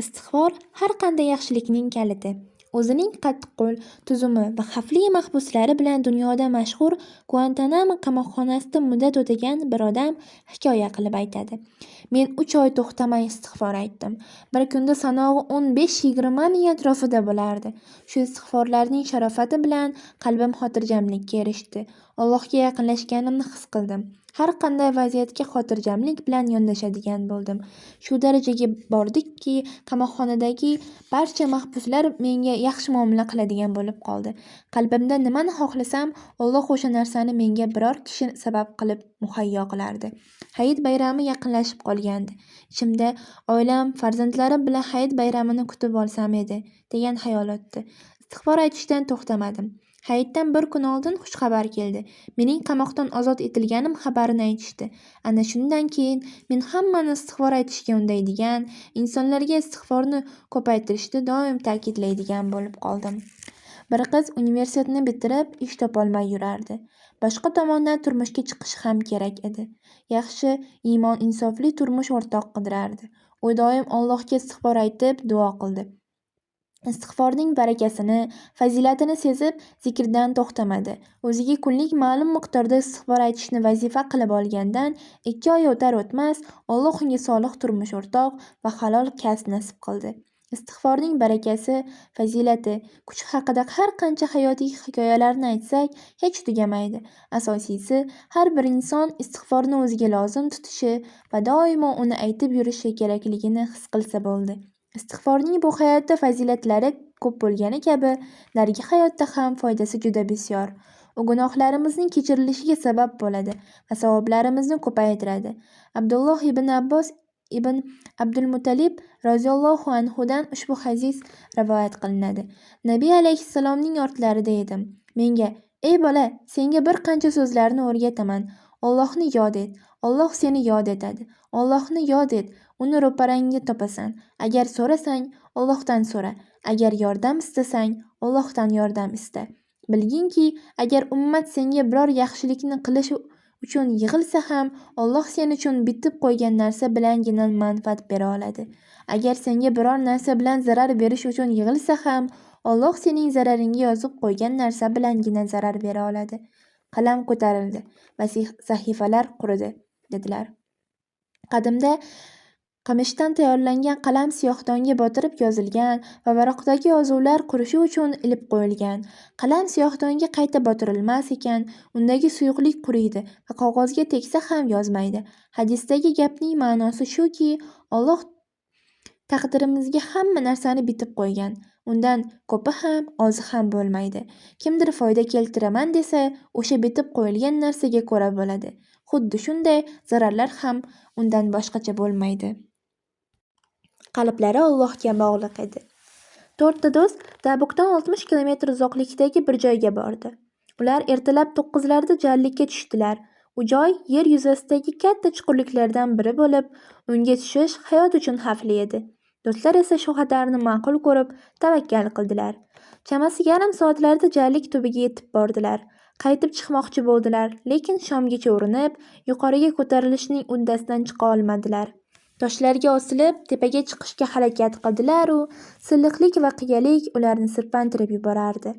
Istig'for har qanday yaxshilikning kaliti. O'zining qattiqqo'l tuzumi va xavfli mahbuslari bilan dunyoda mashhur Guantanamo qamoqxonasida muddat o'tagan bir odam hikoya qilib aytadi. Men 3 oy to'xtamay istig'for aytdim. Bir kunda sanog'i 15-20 ming atrofida bo'lardi. Shu istig'forlarning sharofati bilan qalbim xotirjamlikka erishdi. Allohga yaqinlashganimni his qildim. Har qanday vaziyatga xotirjamlik bilan yondashadigan bo'ldim. Shu darajaga bordikki, qamoqxonadagi barcha mahbuslar menga yaxshi muomala qiladigan bo'lib qoldi. Qalbimda nimani xohlasam, Alloh o'sha narsani menga biror kishi sabab qilib muhayyo qilardi. Hayit bayrami yaqinlashib qolgandi. Ichimda oilam, farzandlarim bilan hayit bayramini kutib olsam edi, degan xayol o'tdi. Istig'for aytishdan to'xtamadim. Hayitdan bir kun oldin xushxabar keldi. Mening qamoqdan ozod etilganim xabarini aytishdi. Ana shundan keyin men hammani istig'for aytishga undaydigan, insonlarga istig'forni ko'paytirishni doim ta'kidlaydigan bo'lib qoldim. Bir qiz universitetni bitirib, ish topolmay yurardi. Boshqa tomondan turmushga chiqishi ham kerak edi. Yaxshi, iymon-insofli turmush o'rtoq qidirardi. U doim Allohga istig'for aytib, duo qildi. Istig'forning barakasini, fazilatini sezib, zikrdan to'xtamadi. O'ziga kunlik ma'lum miqdorda istig'for aytishni vazifa qilib olgandan 2 oy o'tar-o'tmas Alloh unga solih turmush o'rtoq va halol kasb nasib qildi. Istig'forning barakasi, fazilati, kuchi haqida har qancha hayotiy hikoyalarni aytsak, hech tugamaydi. Asosiysi, har bir inson istig'forni o'ziga lozim tutishi va doimo uni aytib yurishi kerakligini his qilsa bo'ldi. Istig'forning bu hayotda fazilatlari ko'p bo'lgani kabi, narigi hayotda ham foydasi juda bisyor. U gunohlarimizning kechirilishiga sabab bo'ladi va savoblarimizni ko'paytiradi. Abdulloh ibn Abbos ibn Abdulmuttalib roziyallohu anhudan ushbu hadis rivoyat qilinadi. Nabiy alayhissalomning ortlarida edim. Menga: "Ey bola, senga bir qancha so'zlarni o'rgataman. Allohni yod et, Alloh seni yod etadi. Allohni yod et, uni ro'parangda topasan. Agar so'rasang, Allohdan so'ra. Agar yordam istasang, Allohdan yordam ista. Bilginki, agar ummat senga biror yaxshilikni qilish uchun yig'ilsa ham, Alloh sen uchun bitib qo'ygan narsa bilangina manfaat bera oladi. Agar senga biror narsa bilan zarar berish uchun yig'ilsa ham, Alloh sening zararingga yozib qo'ygan narsa bilangina zarar bera oladi. Qalam ko'tarildi va sahifalar quridi", dedilar. Qadimda qamishdan tayyorlangan qalam siyohdonga botirib yozilgan va varaqdagi yozuvlar qurishi uchun ilib qo'yilgan. Qalam siyohdonga qayta botirilmas ekan, undagi suyuqlik quriydi va qog'ozga tegsa ham yozmaydi. Hadisdagi gapning ma'nosi shuki, Alloh taqdirimizga hamma narsani bitib qo'ygan. Undan ko'pi ham, ozi ham bo'lmaydi. Kimdir foyda keltiraman desa, o'sha bitib qo'yilgan narsaga ko'ra bo'ladi. Xuddi shunday zararlar ham undan boshqacha bo'lmaydi. Qalblari Allohga bog'liq edi. 4 ta do'st Tabukdan 60 kilometr uzoqlikdagi bir joyga bordi. Ular ertalab 9larda jarlikka tushdilar. U joy yer yuzasidagi katta chuqurliklardan biri bo'lib, unga tushish hayot uchun xavfli edi. Do'stlar esa shu xatarni ma'qul ko'rib, tavakkal qildilar. Chamasi yarim soatlarda jarlik tubiga yetib bordilar. Qaytib chiqmoqchi bo'ldilar, lekin shomgacha urinib, yuqoriga ko'tarilishning uddasidan chiqa olmadilar. Toshlarga osilib, tepaga chiqishga harakat qildilar-u, silliqlik va qiyalik ularni sirpantirib yuborardi.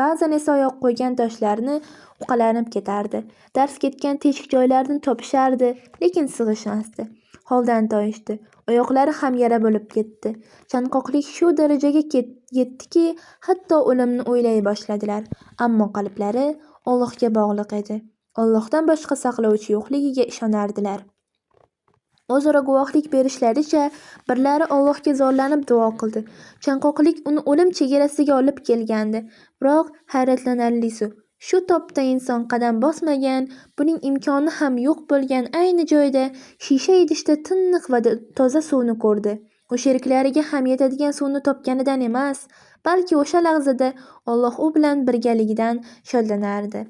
Ba'zan esa oyoq qo'ygan toshlarni uqalanib ketardi. Dars ketgan teshik joylarni topishardi, lekin sig'ishmasdi. Holdan toyishdi. Oyoqlari ham yara bo'lib ketdi. Chanqoqlik shu darajaga yetdiki, hatto o'limni o'ylay boshladilar. Ammo qalblari Allohga bog'liq edi. Allohdan boshqa saqlovchi yo'qligiga ishonardilar. O'zaro guvohlik berishlaricha, birlari Allohga zorlanib duo qildi. Chanqoqlik uni o'lim chegarasiga olib kelgandi. Biroq hayratlanarlisi, shu topda inson qadam bosmagan, buning imkoni ham yo'q bo'lgan ayni joyda shisha idishda tiniq va toza suvni ko'rdi. U sheriklariga ham yetadigan suvni topganidan emas, balki o'sha lahzada Alloh u bilan birgaligidan shodlanardi.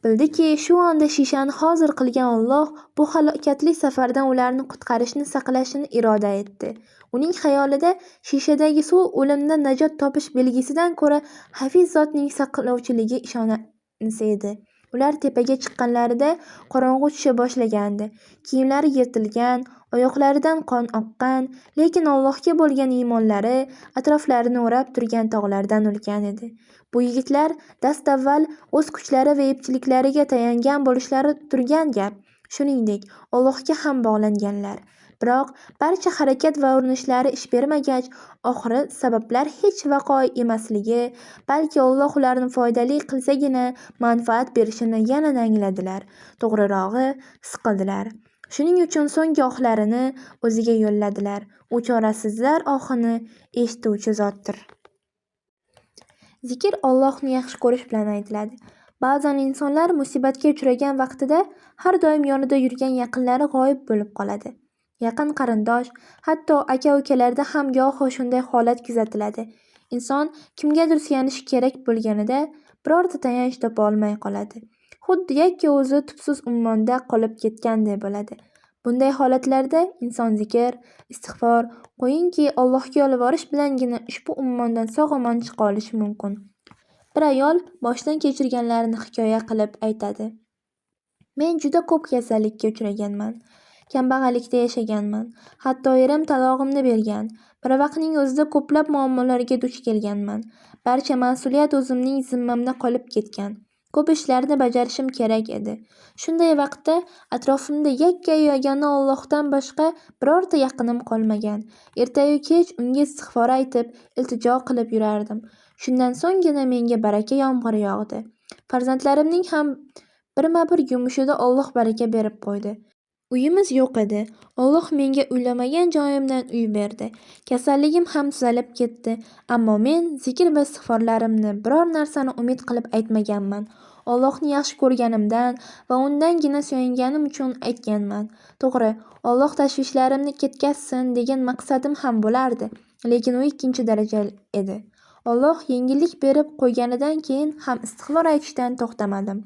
Bildiki, shu onda shishani hozir qilgan Alloh bu halokatli safardan ularni qutqarishni saqlashini iroda etdi. Uning xayolida shishadagi suv o'limdan najot topish belgisidan ko'ra hafiz zotning saqlovchiligi ishonasi edi. Ular tepaga chiqqanlarida qorong'u tusha boshlagandi. Kiyimlari yirtilgan, oyoqlaridan qon oqqan, lekin Allohga bo'lgan iymonlari atroflarini o'rab turgan tog'lardan ulkan edi. Bu yigitlar dastavval o'z kuchlari va epchilliklariga tayangan bo'lishlari turgan gap. Shuningdek, Allohga ham bog'langanlar. Biroq barcha harakat va urinishlari ish bermagach, oxiri sabablar hech vaqo emasligi, balki Alloh ularni foydali qilsagina manfaat berishini yanada angladilar. To'g'rirog'i, his qildilar. Shuning uchun so'nggi ohlarini o'ziga yo'lladilar. U chorasizlar ohini eshituvchi zotdir. Zikr Allohni yaxshi ko'rish bilan aytiladi. Ba'zan insonlar musibatga uchragan vaqtida har doim yonida yurgan yaqinlari g'oyib bo'lib qoladi. Yaqin qarindosh, hatto aka-ukalarda ham goho shunday holat kuzatiladi. Inson kimgadir suyanishi kerak bo'lganida birorta tayanch topa olmay qoladi. Xuddi yakka o'zi tubsiz ummonda qolib ketganday bo'ladi. Bunday holatlarda inson zikr, istig'for, qo'yingki Allohga yolvorish bilangina ushbu ummondan sog'-omon chiqa olishi mumkin. Bir ayol boshdan kechirganlarini hikoya qilib aytadi. Men juda ko'p kasallikka uchraganman. Kambag'allikda yashaganman. Hatto erim talog'imni bergan. Bir vaqtning o'zida ko'plab muammolarga duch kelganman. Barcha mas'uliyat o'zimning zimmamda qolib ketgan. Ko'p ishlarni bajarishim kerak edi. Shunday vaqtda atrofimda yakka-yu yagona Allohdan boshqa birorta yaqinim qolmagan. Ertayu kech unga istig'for aytib, iltijo qilib yurardim. Shundan so'nggina menga baraka yomg'iri yog'di. Farzandlarimning ham birma-bir yumushida Alloh baraka berib qo'ydi. Uyimiz yo'q edi. Alloh menga uylamagan joyimdan uy berdi. Kasalligim ham tuzalib ketdi. Ammo men zikr va istig'forlarimni biror narsani umid qilib aytmaganman. Allohni yaxshi ko'rganimdan va undangina suyanganim uchun aytganman. To'g'ri, Alloh tashvishlarimni ketkazsin degan maqsadim ham bo'lardi, lekin u ikkinchi daraja edi. Alloh yengillik berib qo'yganidan keyin ham istig'for aytishdan to'xtamadim.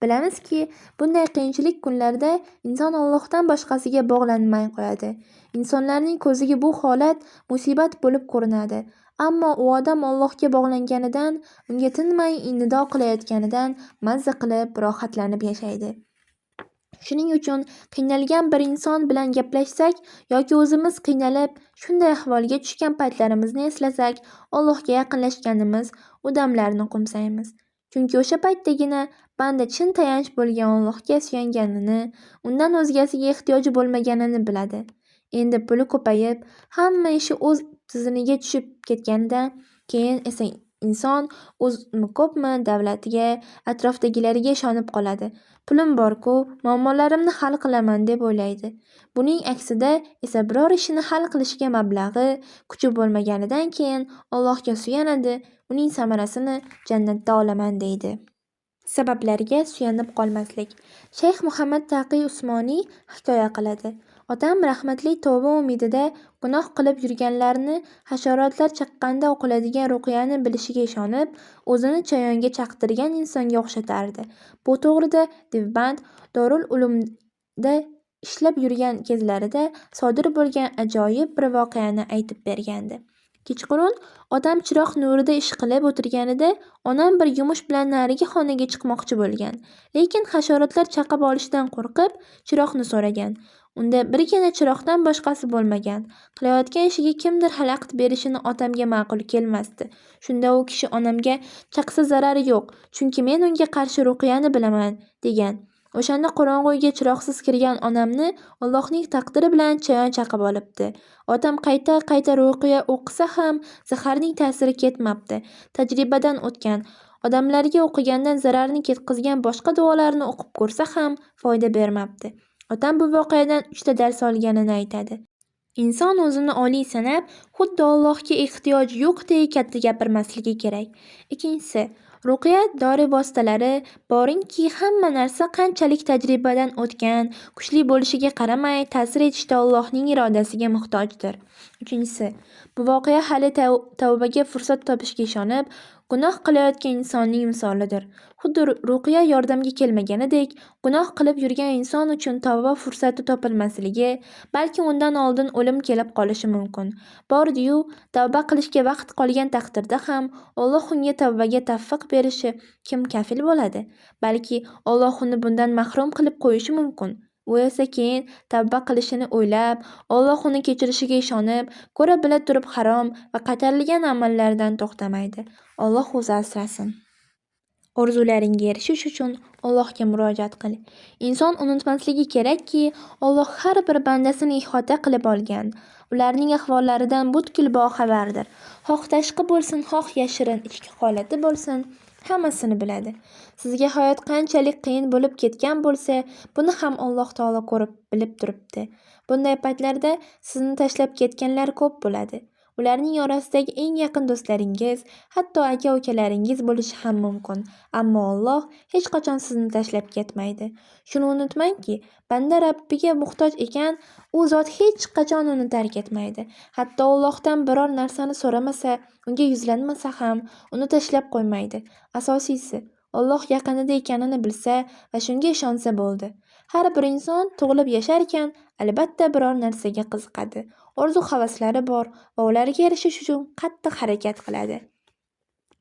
Bilamizki, bunday qiyinchilik kunlarda inson Allohdan boshqasiga bog'lanmay qo'yadi. Insonlarning ko'ziga bu holat musibat bo'lib ko'rinadi. Ammo u odam Allohga bog'langanidan, unga tinmay nido qilayotganidan mazza qilib, rohatlanib yashaydi. Shuning uchun qiynalgan bir inson bilan gaplashsak yoki o'zimiz qiynalib, shunday ahvolga tushgan paytlarimizni eslasak, Allohga yaqinlashganimiz u damlarni qo'msaymiz. Chunki o'sha paytdagina banda chin tayanch bo'lgan Allohga suyanganini, undan o'zgasiga ehtiyoji bo'lmaganini biladi. Endi puli ko'payib, hamma ishi o'z tiziniga tushib ketganidan keyin esa inson o'zmi ko'pmi davlatiga, atrofdagilarga ishonib qoladi. Pulim bor-ku, muammolarimni hal qilaman deb o'ylaydi. Buning aksida esa biror ishini hal qilishga mablag'i, kuchi bo'lmaganidan keyin Allohga suyanadi, uning samarasini jannatda olaman deydi. Sabablarga suyanib qolmaslik. Shayx Muhammad Taqiy Usmoniy hikoya qiladi. Otam rahmatli tavba umidida gunoh qilib yurganlarni hasharotlar chaqqanda o'qiladigan ruqyani bilishiga ishonib, o'zini chayonga chaqtirgan insonga o'xshatardi. Bu to'g'rida Devband Dorul Ulumda ishlab yurgan kezlarida sodir bo'lgan ajoyib bir voqeani aytib bergandi. Kechqurun otam chiroq nurida ish qilib o'tirganida onam bir yumush bilan narigi xonaga chiqmoqchi bo'lgan. Lekin hasharotlar chaqib olishidan qo'rqib, chiroqni so'ragan. Unda birgina chiroqdan boshqasi bo'lmagan. Qilayotgan ishiga kimdir xalaqit berishini otamga ma'qul kelmasdi. Shunda u kishi onamga chaqsa zarari yo'q, chunki men unga qarshi ruqyani bilaman, degan. O'shanda qorong'u uyga chiroqsiz kirgan onamni Allohning taqdiri bilan chayon chaqib olibdi. Otam qayta-qayta ruqya o'qisa ham zaharning ta'siri ketmabdi. Tajribadan o'tgan, odamlarga o'qigandan zararni ketkazgan boshqa duolarni o'qib ko'rsa ham foyda bermabdi. Otam bu voqeadan 3 ta dars olganini aytadi. Inson o'zini oliy sanab, xuddi Allohga ehtiyoji yo'qdek katta gapirmasligi kerak. Ikkinchisi, ruqya dori vositalari boringki, hamma narsa qanchalik tajribadan o'tgan, kuchli bo'lishiga qaramay ta'sir etishda Allohning irodasiga muhtojdir. Uchinchisi, bu voqea hali tavbaga fursat topishga ishonib, gunoh qilayotgan insonning misolidir. Xuddi ruqya yordamga kelmaganidek, gunoh qilib yurgan inson uchun tavba fursati topilmasligi, balki undan oldin o'lim kelib qolishi mumkin. Bordi-yu, tavba qilishga vaqt qolgan taqdirda ham Alloh unga tavbaga tavfiq berishi kim kafil bo'ladi? Balki Alloh uni bundan mahrum qilib qo'yishi mumkin. U esa keyin tavba qilishini o'ylab, Alloh uni kechirishiga ishonib, ko'ra bila turib harom va qaytarilgan amallardan to'xtamaydi. Alloh o'zi asrasin. Orzularingga erishish uchun Allohga murojaat qil. Inson unutmasligi kerakki, Alloh har bir bandasini ihota qilib olgan. Ularning ahvollaridan butkul boxabardir. Xoh tashqi bo'lsin, xoh yashirin ichki holati bo'lsin, hammasini biladi. Sizga hayot qanchalik qiyin bo'lib ketgan bo'lsa, buni ham Alloh taolo ko'rib bilib turibdi. Bunday paytlarda sizni tashlab ketganlar ko'p bo'ladi. Ularning orasidagi eng yaqin do'stlaringiz, hatto aka-ukalaringiz bo'lishi ham mumkin. Ammo Alloh hech qachon sizni tashlab ketmaydi. Shuni unutmangki, banda Rabbiga muhtoj ekan, u zot hech qachon uni tark etmaydi. Hatto Allohdan biror narsani so'ramasa, unga yuzlanmasa ham uni tashlab qo'ymaydi. Asosiysi, Alloh yaqinida ekanini bilsa va shunga ishonsa bo'ldi. Har bir inson tug'ilib yasharkan, albatta biror narsaga qiziqadi. Orzu-havaslari bor va ularga erishish uchun qattiq harakat qiladi.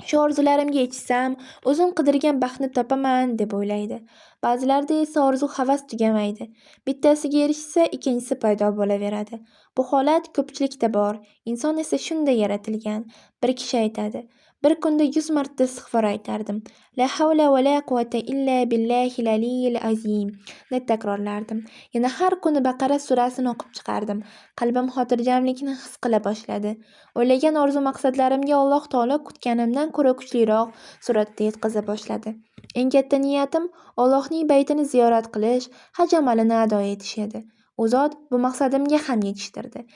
Shu orzularimga yetishsam, o'zim qidirgan baxtni topaman deb o'ylaydi. Ba'zilarda esa orzu-havas tugamaydi. Bittasiga erishsa, ikkinchisi paydo bo'laveradi. Bu holat ko'pchilikda bor. Inson esa shunday yaratilgan. Bir kishi aytadi: bir kunda 100 marta istig'for aytardim. La havla va la quvvata illa billahil aliyyil azim deb takrorlardim. Yana har kuni Baqara surasini o'qib chiqardim. Qalbim xotirjamlikni his qila boshladi. O'ylagan orzu maqsadlarimga Alloh taolo kutganimdan ko'ra kuchliroq suratda yetkaza boshladi. Eng katta niyatim Allohning baytini ziyorat qilish, haj amalini ado etish edi. U zot bu maqsadimga ham yetishtirdi.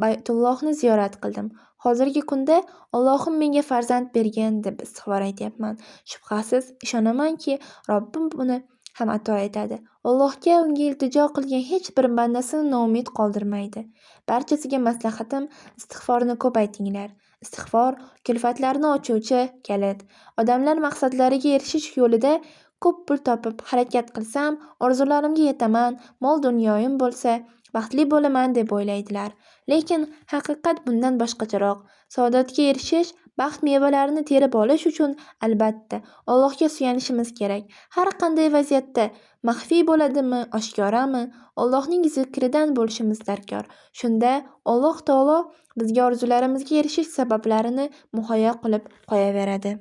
Baytullohni ziyorat qildim. Hozirgi kunda Allohim menga farzand bergin deb istig'for aytyapman. Shubhasiz ishonamanki, Robbim buni ham ato etadi. Allohga unga iltijo qilgan hech bir bandasini noumid qoldirmaydi. Barchasiga maslahatim, istig'forni ko'p aytinglar. Istig'for kulfatlarni ochuvchi kalit. Odamlar maqsadlariga erishish yo'lida ko'p pul topib harakat qilsam, orzularimga yetaman, mol-dunyoyim bo'lsa, baxtli bo'laman deb o'ylaydilar. Lekin haqiqat bundan boshqacharoq. Saodatga erishish, baxt mevalarini terib olish uchun albatta Allohga suyanishimiz kerak. Har qanday vaziyatda maxfiy bo'ladimi, oshkorami, Allohning zikridan bo'lishimiz darkor. Shunda Alloh taolo bizga orzularimizga erishish sabablarini muhayyo qilib qo'yaveradi.